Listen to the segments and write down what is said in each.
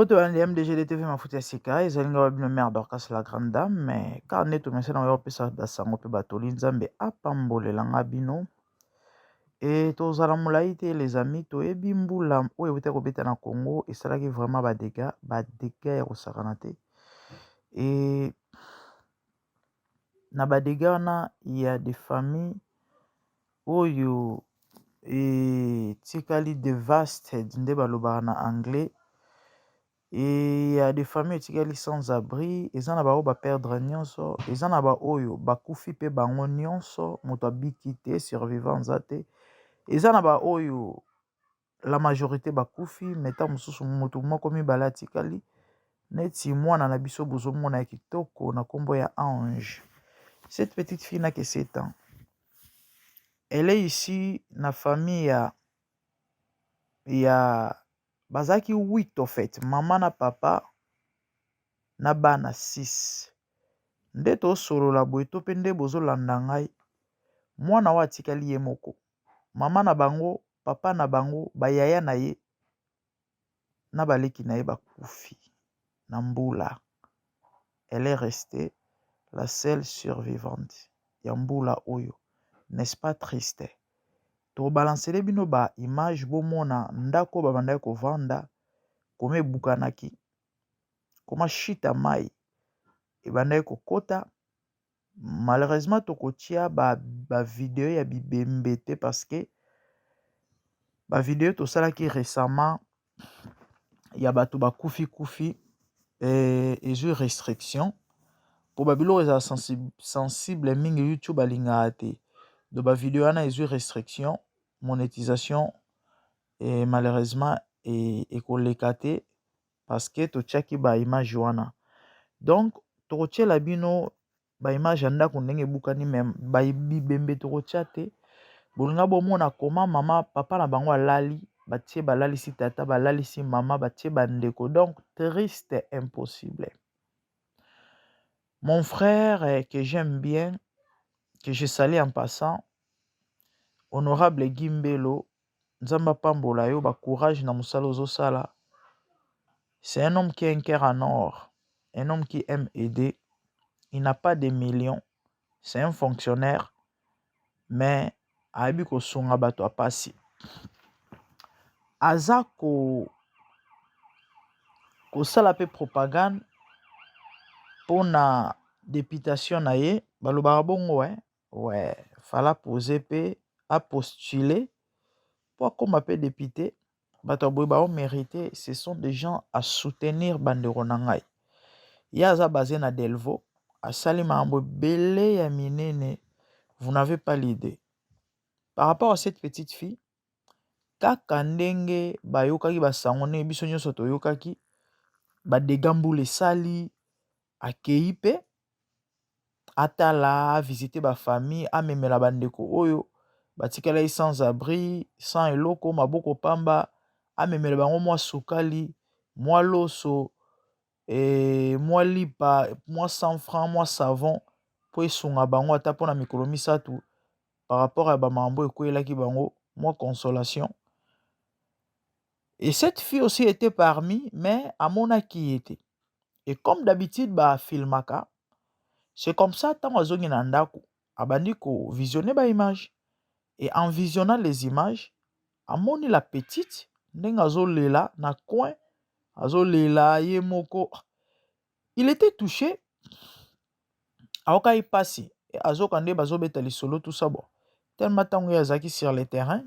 Mbote balandi ya MDG TV mafuta ya sika, ezali ngai wa bino mère Dorcas la grande dame. Mais kaka nde tomesana oya kopesa basango mpe batoli, Nzambe apambolela nga bino. E tozala molai te, les amis. Toyebi mbula oyo euti kobeta na Congo esalaki vraiment badégâts, badégâts ya kosakana te. E na badégâts wana ya des familles oyo etikali devastated, nde balobaka na anglais, e ya des familles etikali sans abri. Eza na baoyo baperdre nyonso, eza na baoyo bakufi mpe bango nyonso, moto abiki te, survivant aza te. Eza na baoyo la majorité bakufi, mais ta mosusu motu moko mibale atikali, neti mwana na biso bozomona ya kitoko na nkombo ya Ange. Cette petite fille n'a que 7 ans. Elle est ici na famille ya bazalaki 8 au fait, mama na papa na bana 6. Nde tosolola boye to mpe nde bozolanda ngai, mwana oyo atikali ye moko. Mama na bango, papa na bango, bayaya na ye na baleki na ye bakufi na mbula. Elle est restée la seule survivante ya mbula oyo. N'est-ce pas triste? Tobalancele bino ba image, bomona ndako babandaki kovanda koma ebukanaki, koma shita mai ebandaki kokota. Malheureusement tokotia bavideo ba ya bibembe te, parce que bavideo tosalaki récemment ya bato bakufi kufi ezwi restriction, mpo babiloko ezala sensible mingi, YouTube alingaka te. Donc bavideo wana ezwi restriction monétisation et malheureusement ekoleka te, parce que totiaki baimage wana. Donc tokotiela bino baimage ya ndako ndenge ebukani, mais bibembe tokotia te. Bolinga bomona koma mama, papa na bango alali, batie, balalisi tata, balalisi mama, batie bandeko. Donc triste, impossible. Mon frère que j'aime bien, que je salue en passant, honorable Gimbelo, Nzambe apambola yo, bacourage na mosala ozosala. C'est un homme qui a un cœur en or, un homme qui aime aider. Il n'a pas de millions, c'est un fonctionnaire, mais ayebi kosunga bato ya pasi. Aza ko kosala mpe propagande mpona députation na ye, balobaka bongo. Ouais, fala pose mpe apostule mpo akóma mpe député. Bato ya boye baomérite, ce sont des gens à soutenir. Bandeko na ngai, ye aza basé na Delvaux, asali makambo ebele ya minene, vous n'avez pas l'idée. Par rapport à cette petite fille, kaka ndenge bayokaki basango, ndenge biso nyonso toyokaki badégâts mbula esali, akei mpe atala, avisite bafamille, amemela bandeko oyo batikala sans abri, sans eloko, maboko pamba, amemela bango mwa sukali, mwa loso, mwa lipa, mwa 100 franc, mwa savon, mpo esunga bango ata mpona mikolo 3 par rapport ya bamakambo ekweyelaki bango, mwa consolation. Et cette fille aussi était parmi, mais amonaki ye te. Et comme d'habitude bafilmaka, c'est comme ça, ntango azongi na ndako, abandi kovisionne baimage, et en visionnant les images, amoni la petite ndenge azolela na coin, azolela ye moko. Il était touché, aokaki mpasi, azoka nde bazobeta lisolo, tout ça. Bon, tellement ntango ye azalaki sur le terrain,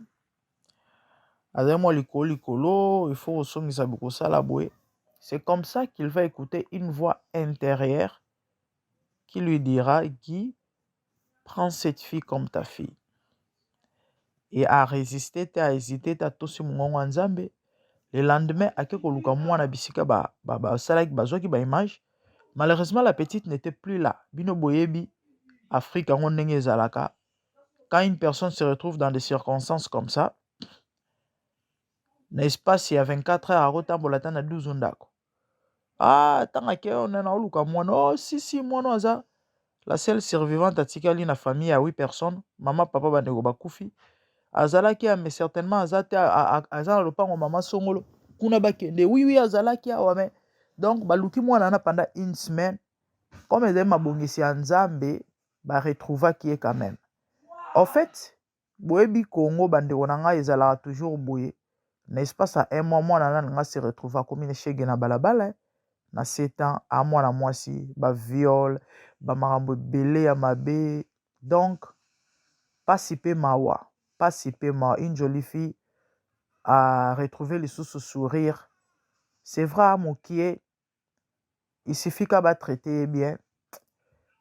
azali mwa likolo likolo, il faut kosongisa kosala boye. C'est comme ça qu'il va écouter une voix intérieure qui lui dira: «Guy, prends cette fille comme ta fille.» Et arésister te, ahésité te, atosi mongongo ya Nzambe. Le lendemain ake koluka mwana bisika basalaki, bazwaki baimage. Malheureusement, la petite n'était plus là. Bino boyebi Afrique yango ndenge ezalaka, quand une personne se retrouve dans des circonstances comme ça, na espace ya 24 heures akotambola ata na 12 ndako. Ah, ntango ake nana oluka mwana, oh si si, mwana aza la seule survivante, atikali na famille ya 8 personnes, mama, papa, bandeko bakufi. Azalaki, mais certainement aza te, aza na lopango mama songolo. Kuna bakende, oui, azalaki awa, mais donc baluki mwana wana pendant une semaine. Comme ezali mabongisi ya Nzambe, baretrouvaki ye quand même. En fait, boyebi Congo, bandeko na ngai, ezalaka toujours boye. Na espace ya un mois, mwana na nga se retrouve akomi na shege na balabala na 7 ans, a mwana mwasi, baviol, bamakambo ebele ya mabe. Donc pasi mpe mawa, pasi mpe mawa. Une jolie fille a retrouvé lisusu sourire. C'est vrai, mokie, il suffit ka batraite ye bien,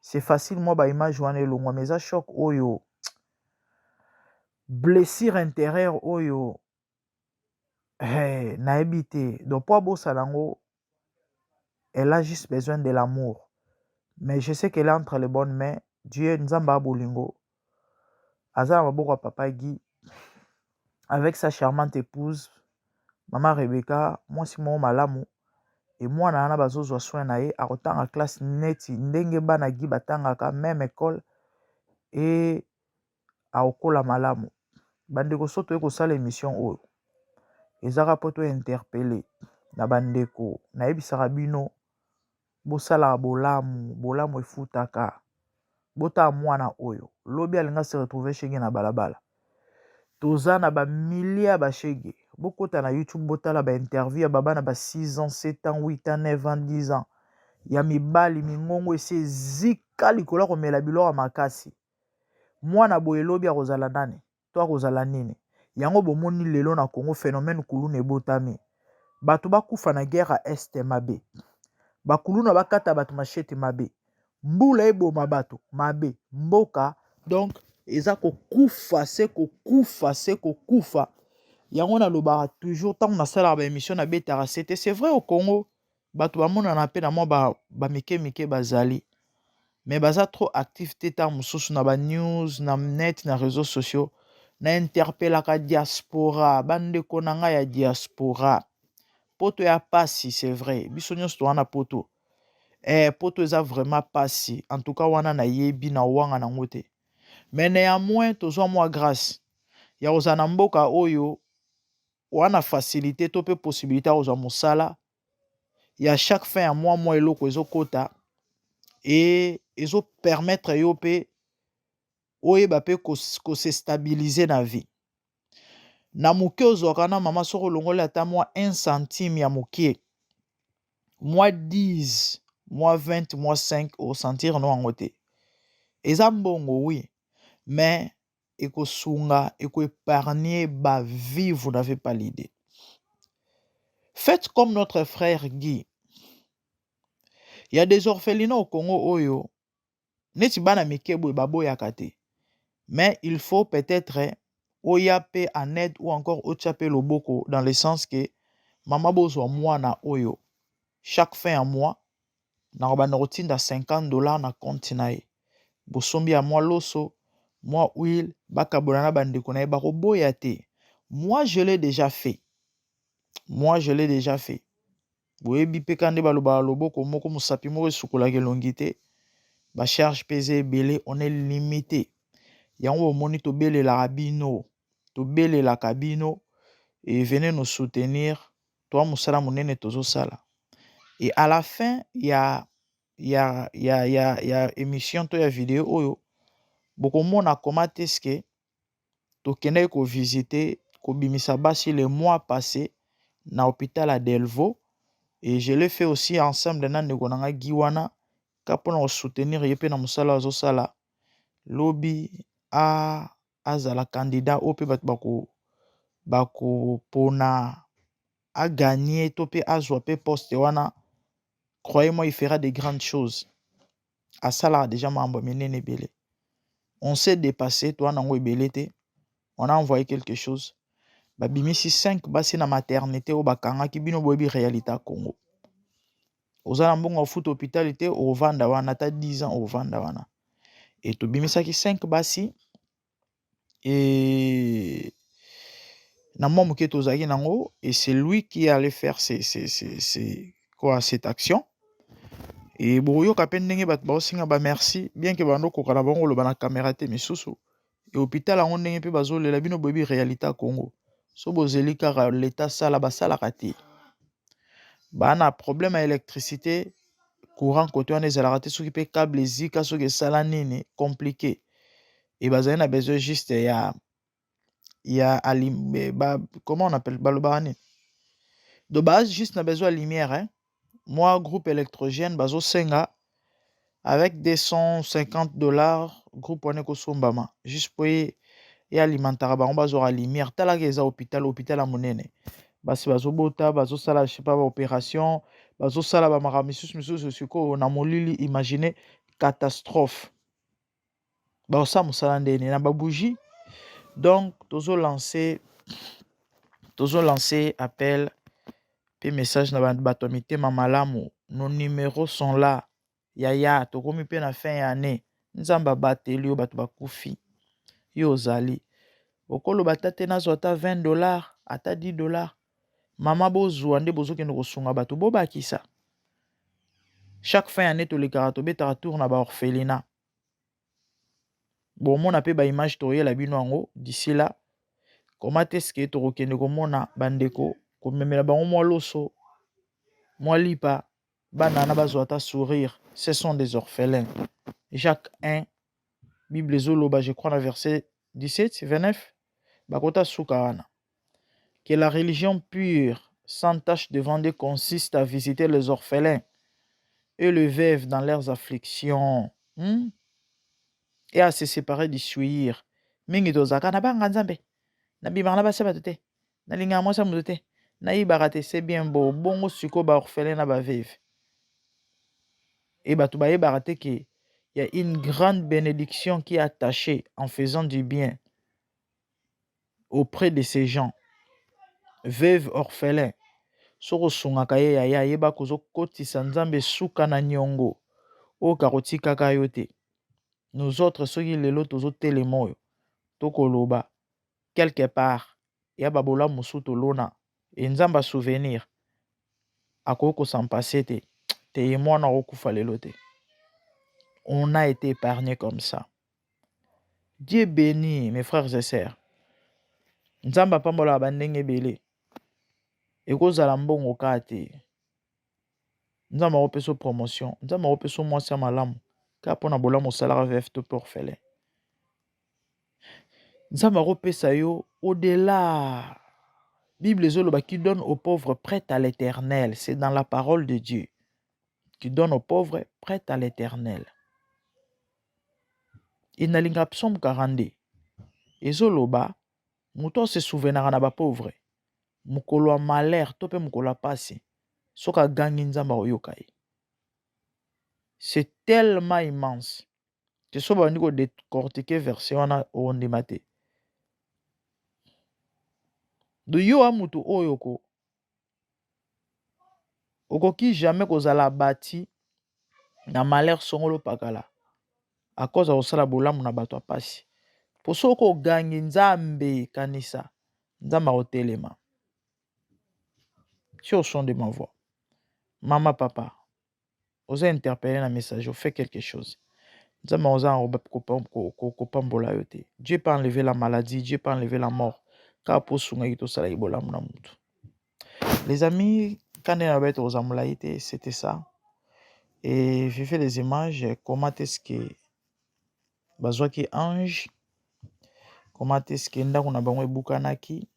c'est facile. Mwa baimage wana elongwa, mais eza choc oyo, blessure intérieure oyo, hey, nayebi te. Donc mpo abosala yango, elle a juste besoin de l'amour. Mais je sais qu'elle est entre les bonnes mains. Dieu, Nzambe ya bolingo, aza na maboko ya papa Guy avec sa charmante épouse, mama Rebecca, mwasi moko malamu. E mwana wana bazozwa soin na ye, akotanga classe neti ndenge bana Guy batangaka, même école, e akokola malamu. Bandeko, so toye kosala émission oyo, ezaka mpo tointerpeller na bandeko. Nayebisaka bino, bosalaka bolamu, bolamu efutaka. Botala mwana oyo, lobi alinga se retrouve shege na balabala. Toza na bamilie ya bashege. Bokota na YouTube, botala bainterview ya babana ba 6 ans, 7 ans, 8 ans, 9 ans, 10 ans, ya mibali, mingongo esi ezika likolo ya komela biloko ya makasi. Mwana boye, elobi akozala nani to akozala nini? Yango bomoni lelo na Congo, phénomène kuluna ebotami. Bato bakufa na guerre ya Est mabe, bakuluna bakata bato machette mabe, mbula eboma bato mabe, mboka donc eza kokufa se kokufa se kokufa. Yango nalobaka toujours ntango nasalaka baémission, nabetaka sete. C'est vrai, au Congo bato bamonana mpe na mwa bamike mike bazali, mais baza trop actif te. Ntango mosusu na banews, na net, na réseaux sociaux. Na interpelaka diaspora, bandeko na ngai ya diaspora. Poto ya pasi, c'est vrai, biso nyonso toza na poto. Poto eza vraiment pasi, en tout cas wana nayebi na wanga nango te. Mais néanmoins tozwa mwa grâce ya kozala na mboka oyo wana, facilité to mpe possibilité ya kozwa mosala ya chaque fin ya mois, mwa eloko ezokota e ezopermettre yo mpe oyeba mpe kose stabiliser na vie. Na moke ozwaka na mama, soki olongoli ata mwa 1 centime ya moke, mwa 10, mwa 20, mwa 5, osentir no yango te. Eza mbongo, oui, mais ekosunga, ekoépargne bavie, vous n'avez pas l'idée. Faites comme notre frère Guy. Il y a des orphelinats au Congo oyo neti bana mike boye baboyaka te, mais il faut peut-être oya mpe en aide ou encore otia mpe loboko, dans le sens que mama, bozwa mwana oyo, chaque fin ya mois nakobanda kotinda 50 $ na compte na ye, bosombi ya mwa loso, mwa huile, bakabola na bandeko na ye, bakoboya te. Moi, je l'ai déjà fait, moi, je l'ai déjà fait. Boyebi mpe ka nde balobaka, loboko moko, mosapi moko esukolaka elongi te. Bacharge mpe eza ebele, on est limité. Yango bomoni tobelelaka bino, tobelelaka bino et venez nous soutenir. Toa mosala monene tozosala. Et à la fin ya émission to ya video oyo, bokomona comment est-ce que tokendaki kovisite, kobimisa basi le mois passé na hôpital ya Delvaux. Et je l'ai fait aussi ensemble na ndeko na ngai Guy wana, ka mpona kosoutenir ye mpe na mosala azosala. Lobi azala candidat oyo mpe bato bakopona, aganye to mpe azwa mpe poste wana. Croyez-moi, il fera de grandes choses. Asalaka déjà makambo minene ebele. On s'est dépassé, toa nango ebele te. On a envoyé quelque chose, babimisi 5 basi na maternité oyo bakangaki. Bino boyebi réalité ya Congo. Oza na mbongo ofuta hôpital te, ovanda wana ata 10 ans, ovanda wana. E tobimisaki 5 basi e na mwa moke tozalaki nango. Et c'est lui qui allait faire ces, quoi, cette action. E bokoyoka mpe ndenge bato baosinga bamerci, bien que bando koka na bango koloba na caméra te. Misusu e hôpital yango, ndenge mpe bazolela. Bino boyebi réalité ya Congo. So bozeli kaka leta sala, basalaka te. Ba na problème ya électricité, courant côté wana ezalaka te, soki mpe câble ezika, soki esala nini, compliqué. E bazali na besoin juste ya alim, ba, comment on appelle, balobaka nini, donc baza juste na besoin ya lumière, hein? Mwa groupe électrogène bazosenga avec 250 $. Groupe wana ekosombama juste po ye alimentaka bango, bazwaka lumière. Talaka, eza hôpital, hôpital ya monene. Basi bazobota, bazosala, je sais pas, baopération, bazosala bamakambo misusu misusu. Sikoyo na molili, imagine catastrophe, bakosala mosala ndeni na babougie. Donc tozolance appel mpe message na bato ya mitema malamu. Nos numéros sont là. Yaya, tokomi mpe na fin ya année. Nzambe abateli yo, bato bakufi, yo ozali okoloba ata te, nazwa ata 20 $, ata 10 $. Mama, bozwa nde bozokende kosunga bato, bobakisa. Chaque fin année tolekaka, tobetaka tour na baorphelinat. Bomona mpe baimage, toyela bino yango d'ici là. Comment est-ce que tokokende komona bandeko, komemela bango mwa loso, mwa lipa, bana wana bazwa ata sourire? Ce sont des orphelins. Jacques 1, Bible ezoloba, je crois na verset 17, 29, bakota suka wana, que la religion pure sans tache devant Dieu consiste à visiter les orphelins et les veuves dans leurs afflictions, Et à se séparer du souillure. Mingi tozalaka na banga Nzambe, nabimaka na basi ya bato te, nalingaka mwasi ya moto te, nayibaka te. C'est bien beau. Bongo sikoyo baorphelin na baveuve e, bato bayebaka te ke y a une grande bénédiction qui est attachée en faisant du bien auprès de ces gens, veuve, orphelin. Soki osungaka ye, yaya, ayebaka ozokotisa Nzambe suka na niongo oyo kakotikaka yo te. Nous autres, soki lelo tozotelema oyo tokoloba, quelque part ya babolamu mosusu tolona e, Nzambe asouvenir, akoki kos'en passer te te. Ye mwana akokufa lelo te. On a été épargné comme ça. Dieu béni mes frères et sœurs. Nzambe apambolaka bandenge ebele. Ekozala mbongo kaka te. Nzambe akopesa promotion, Nzambe akopesa mwasi ya malamu kaka mpona bolamu osalaka veuve to mpe orphelin. Nzambe akopesa yo au-delà. Bible ezoloba: qui donne aux pauvres prête à l'Éternel. C'est dans la parole de Dieu: qui donne aux pauvres prête à l'Éternel. E nalinga psaume 42, ezoloba moto ase souvenaka na bapauvre mokolo ya malheur to mpe mokolo ya pasi, soki agangi, Nzambe akoyoka ye. C'est tellement immense te. So babandi kodécortiquer verset wana, okondima te. Do yo wa motu oyo ko okoki jamais kozala bati na malheur songolo pakala à cause ya kosala bolamu na bato ya pasi. Po soki ogangi Nzambe, kanisa Nzambe akotelema. Si au son de ma voix, mama, papa, oza interpellé na message, fait quelque chose. Nzambe akoza kopambola yo te. Dieu peut enlever la maladie, Dieu peut enlever la mort kaka mpo osungaki, tosalaki bolamu na motu. Les amis, quand nde na baye tokozala molai te. C'était ça. Et j'ai fait les images, comment est-ce que bazwaki ange, comment est-ce que ndako na bango ebukanaki,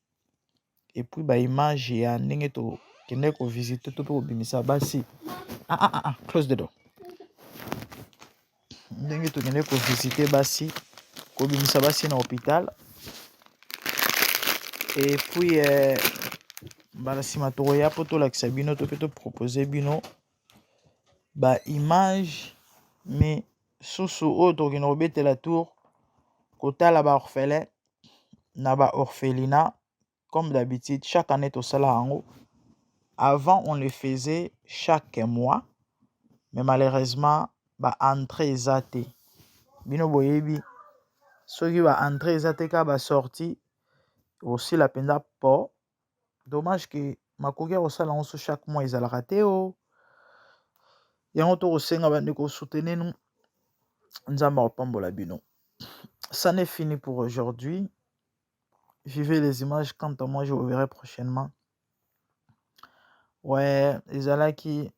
et puis baimage ya ndenge tokendeki kovisite to mpe kobimisa basi. Ah, ah, ah, ah, close the door. Ndenge tokendeki kovisite basi, kobimisa basi na hôpital. Et puis mbala nsima tokoya mpo tolakisa bino to mpe topropose bino baimage misusu oyo tokokende kobetela tour, kotala baorphelin na baorphelinat. Comme d'habitude, chaque année tosala yango. Avant, on le faisait chaque mois, mais malheureusement baentrée eza te. Bino boyebi, soki baentrée eza te, kaka basortie osila mpenza. Po dommage ke makoki ya kosala yango so chaque mois ezalaka te. O yango tokosenga bandeko, soutenez nous, Nzambe akopambola bino. Ça n'est fini pour aujourd'hui. Vivez les images. Quant à moi, je vous verrai prochainement. Ouais, ezalaki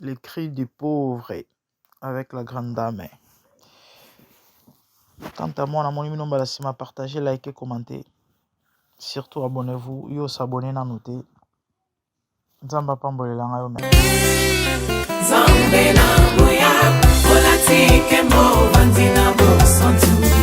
le cri du pauvre avec la grande dame. Quant à moi, namoni bino mbala nsima, partagez, likez, commentez. Surtout abonnez-vous, yo s'abonner nanu te. Nzambe apambolela ngai yo. Nzambe na nguya, olati nkembo, ovandi na bosantu.